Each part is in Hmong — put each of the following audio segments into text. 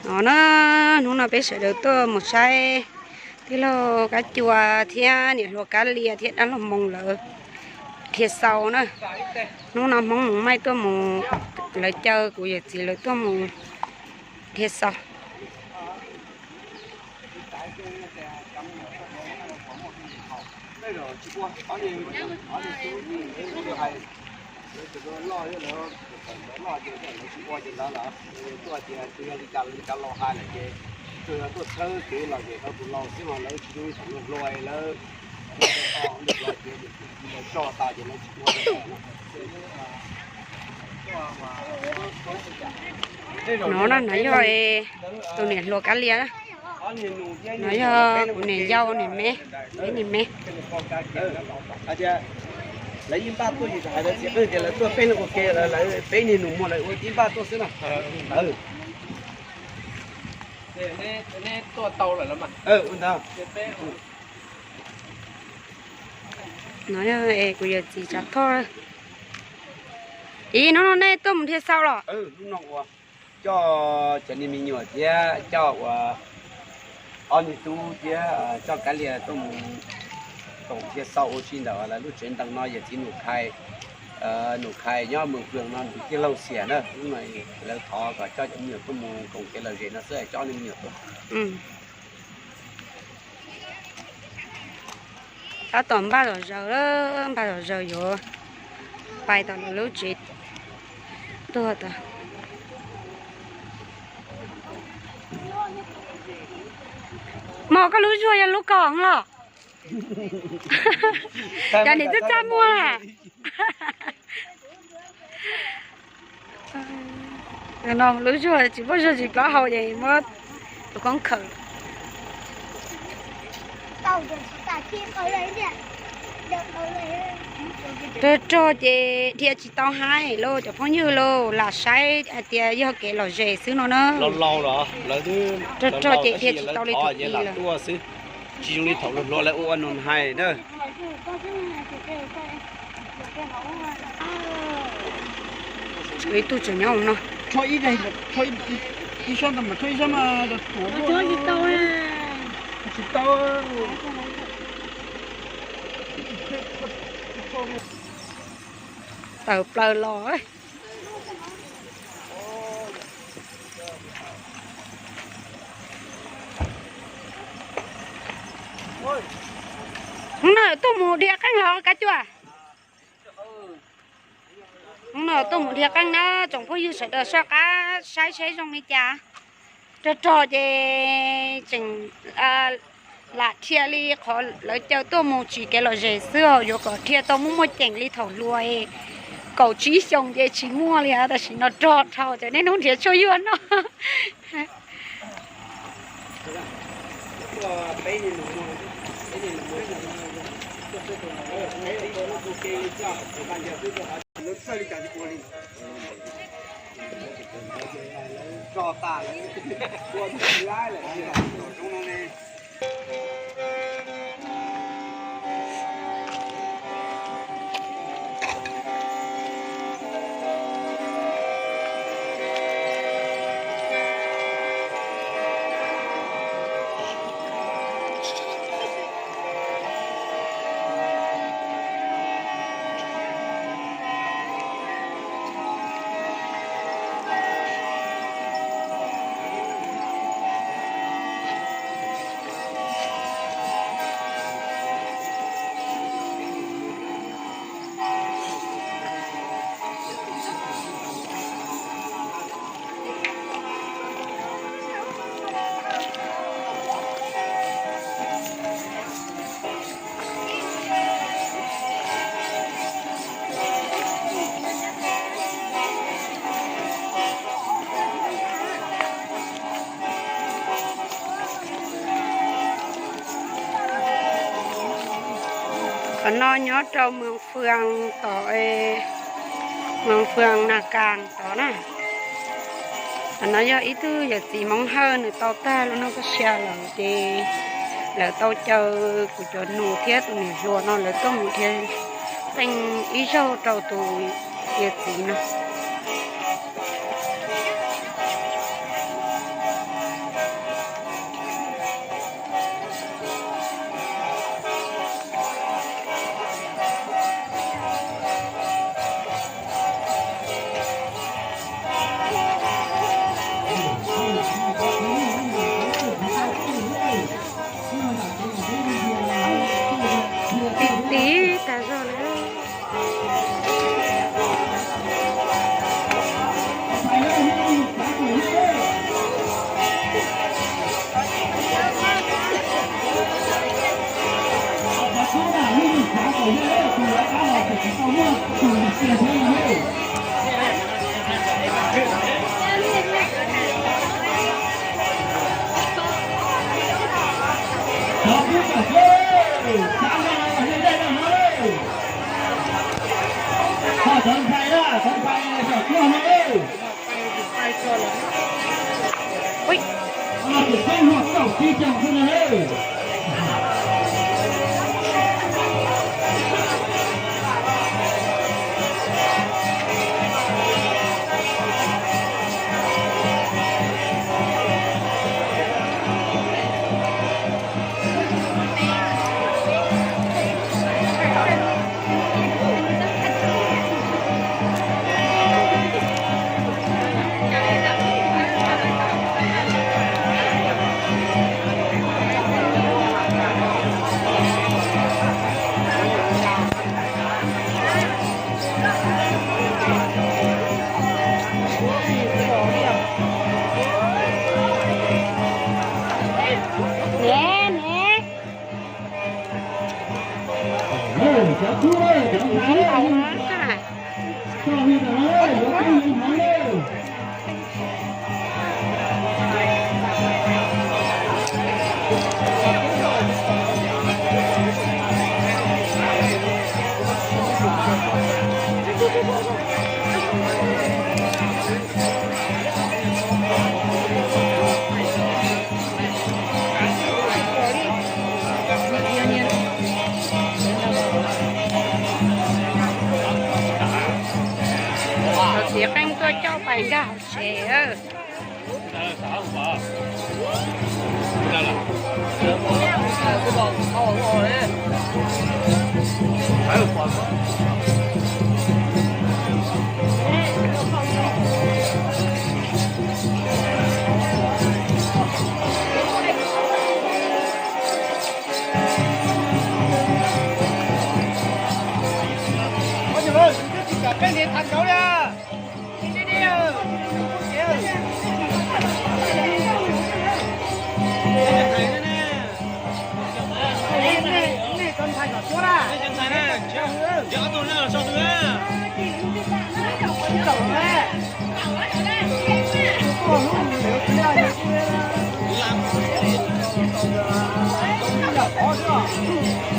No na, hnub no peb sawv daws tuaj mus saib tij laug Kab Cua thiab niam hluas Kab Lia thiab dab laug Moo lawv dhia xau na. Hnub no Hmoob Moos Maij tuaj mus, lawv caw kuv yawm txiv lawv tuaj mus dhia xau. No na, no yog tus niam hluas Kab Lia, no yog kuv niam yau niam me, peb niam me. Lawv yeej npaj tuaj, yus hais lawv txiv qeej tias lawv tuaj peb leeg ua ke, lawv peb niag nus muag lawv yeej npaj tuaj xwb na. No yog kuv yawm txiv Tsav Thoj. Ib hnub no nej tuaj mus dhia xau los? Coj cov niag me nyuam thiab coj ua ob niag tub thiab coj Kab Lia tuaj mus koom dhia xau ua si ntawm lawv lub tsev ntees no. Yawm txiv Nus Khai, Nus Khai nyob Moos Fwm no, nws tij laug Xiam na, hnub no lawv thov kom coj cov me nyuam tuaj mus koom kev lom zem no xwb, coj ob niag me nyuam tuaj. Tab tom npaj zom zaws, npaj zom zaws yuav pais tom lawv lub tsev tuag tas. Mog, koj lub zuag yog lub ko los? Cas nim txaj txaj muag a? No lub zuag tsis muaj zuag tsis plaub hau ces muab tus koob khawm. Rog rog ces dhia tsis tau hais lauj cov phooj ywg lauj, lam saib hais tias yog kev lom zem xwb no na. Rog rog ces dhia tsis tau li thaum ub lawm. Tsis zoo li thaum hluas hluas lawv ua ua nus hais na. Ib tug tseem nyob no. Ib sab ntawd mas tshuab ib sab mas tsis tau. Tawm plaws los. Hnub no tuaj mus dhia qeej los Kab Cua? Hnub no tuaj mus dhia qeej na, tsoom phooj ywg sawv daws soj qab saib seb zoo li cas. Rog rog ces tseem lam dhia li qhov lawv caw tuaj mus tsis kev lom zem xwb, yuav kom dhia tau muaj muaj ceem li thaum hluas, kaum tsib xyoos ces tsis muaj li, tam sim no rog dhau ces niaj hnub nrhiav tshuaj yuag noj. Qhov no nyob rau Moos Fwm tod, Moos Fwm Nas Kas tod na. Qhov no yog ib tug yawm txiv Hmoob Hawj nws tau tag lub neej txoj sia lawm ces lawv tau caw kuv cov nus thiab tus niam hluas no lawv tuaj mus dhia qeej ib zaug rau tus yawm txiv no. Nè, nè. Nè, hauv no na. Txiv qeej tuaj coj pais nkag hauv tsev.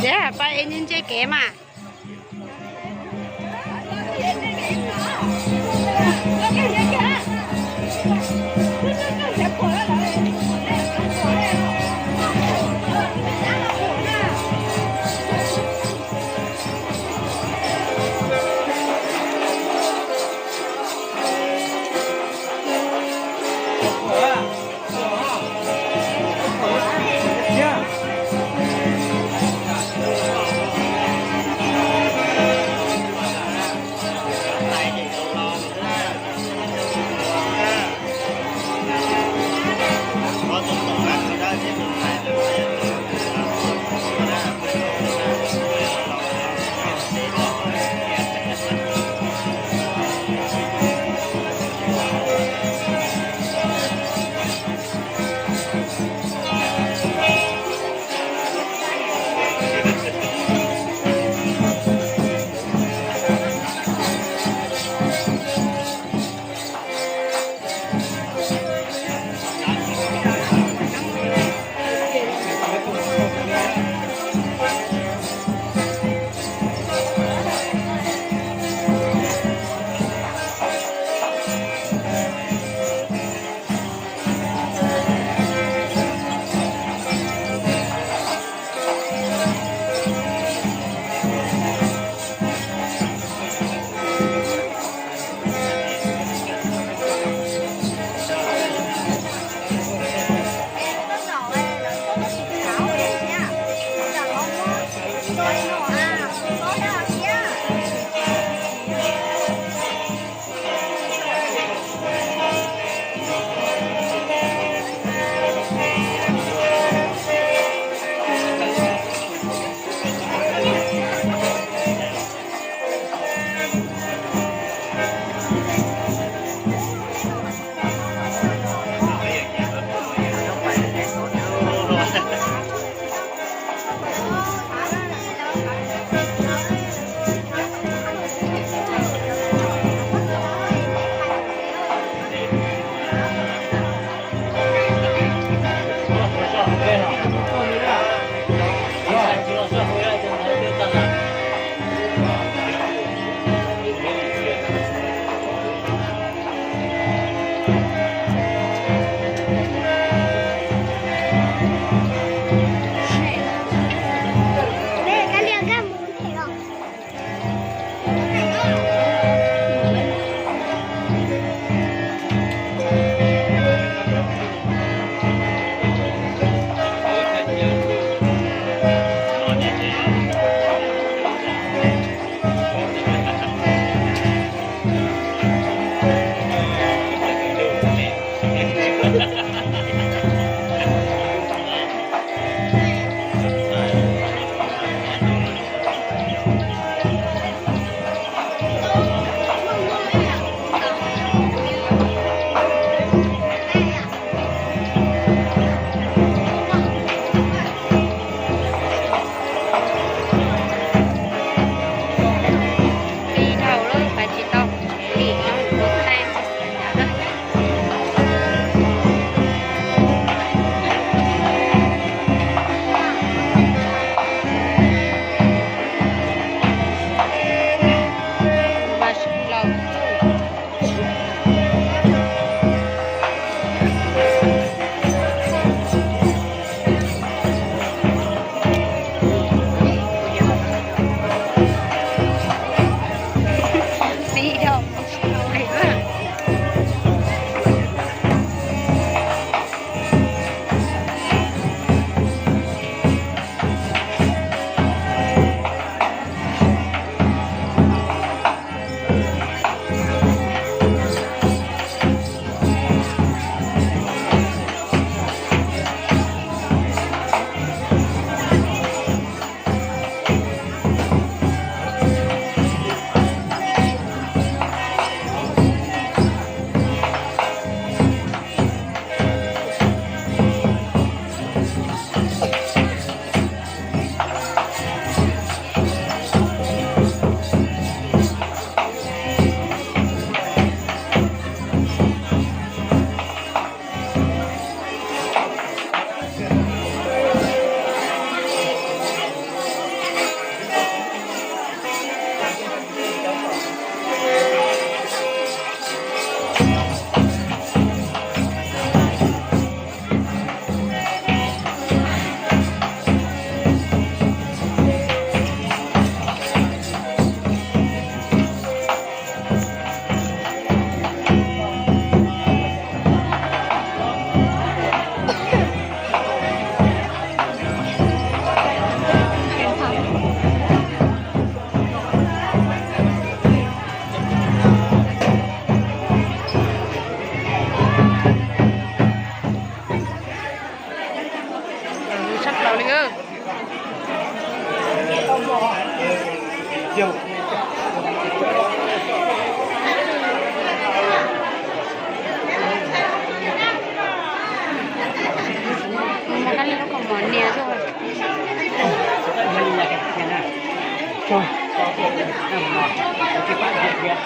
Ces pab ev ntse kev mas. Thiaj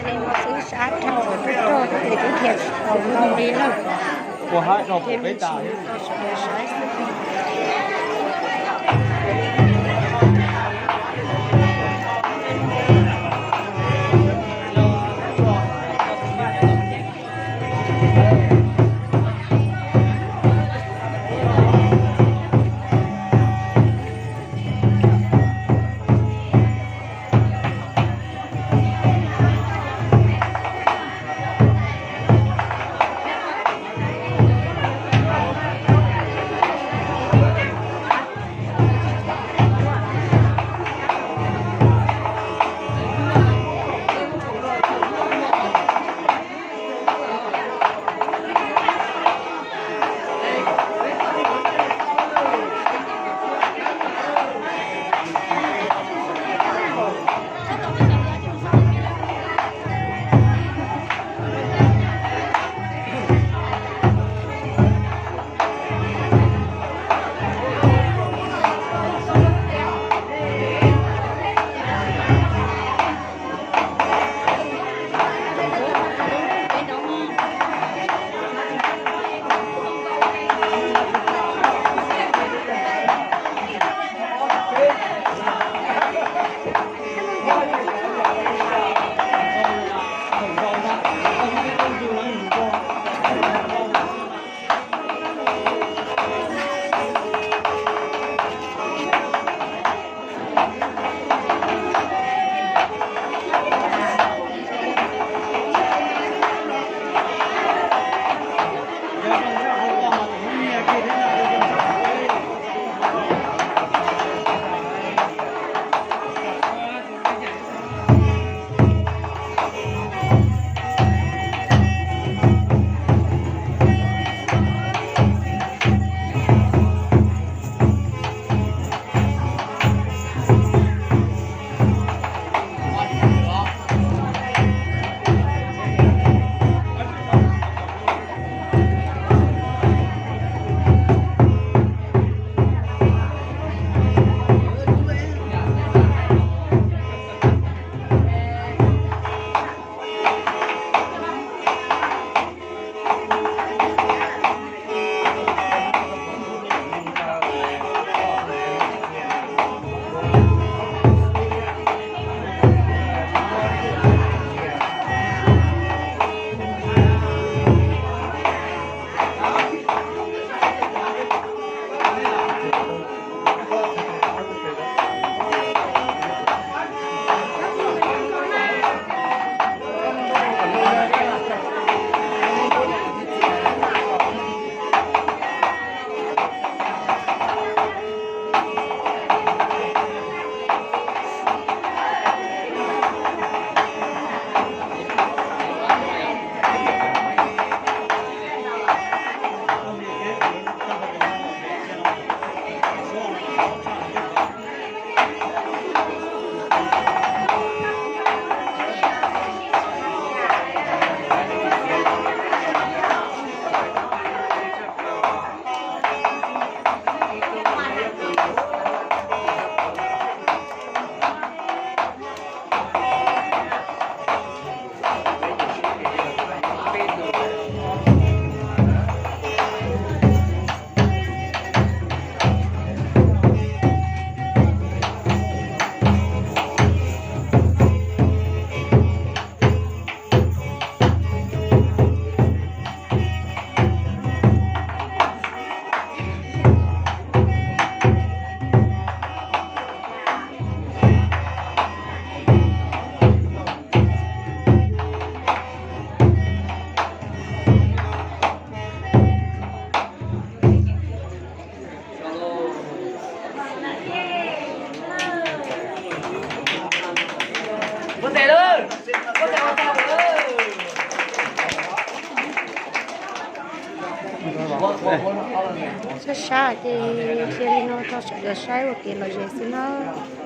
li muaj xwb sab rau rau rau ces twb thiaj tsis tau noj li lawm. Ua haib rau pem peb tas. Sab sab ces cia li no rau sawv daws saib ua kev lom zem xwb nawb.